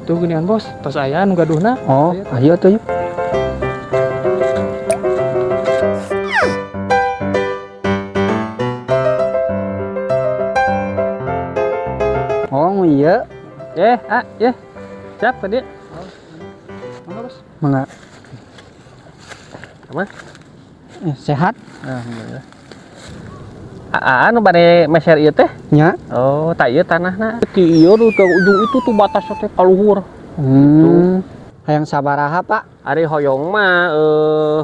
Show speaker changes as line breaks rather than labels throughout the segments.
Tuh geuningan bos, tos aya nu gaduhna.
Oh, ayo tuh yuk. Oh iya.
Ya. Siap tadi.
Mangga bos.
Mangga.
Apa?
Sehat?
Alhamdulillah. Anu bade meser ieu teh?
Nya.
Oh, tak ieu tanahna. Ti ieu ke ujung itu tuh batasnya teh ka luhur.
Hayang sabaraha, Pak?
Ari hoyong mah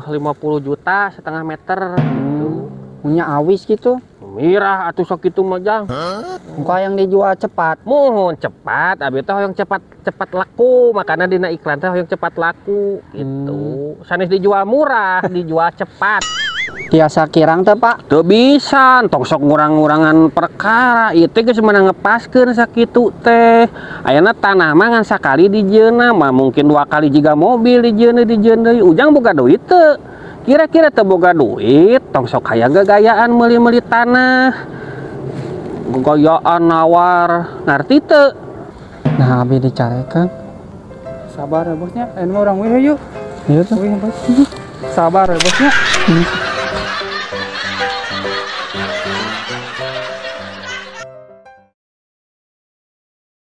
50 juta setengah meter.
Punya awis gitu.
Mirah atuh sakitu mah jang.
Engko hayang dijual cepat.
Muhun cepat, abi teh hoyong cepat laku, makana dina iklan teh hoyong cepat laku gitu. Sanes dijual murah, dijual cepat.
Tiasa kirang teh, Pak?
Teu bisa, tong sok ngurang-ngurangan perkara. Ieu teh geus meunang ngepaskeun sakitu teh. Ayeuna tanah mah ngan sakali dijieunna, mah mungkin 2 kali jiga mobil dijieunna dijieun deui. Ujang boga duit teu? Kira-kira teu boga duit, tong sok hayang gagayaan meuli-meuli tanah. Gagayaan nawar, ngarti teu?
Nah, abi dicarekan.
Sabar ya bosnya, ayeuna mah urang we yuk.
Ieu tuh.
Wih, bos. Sabar ya bosnya.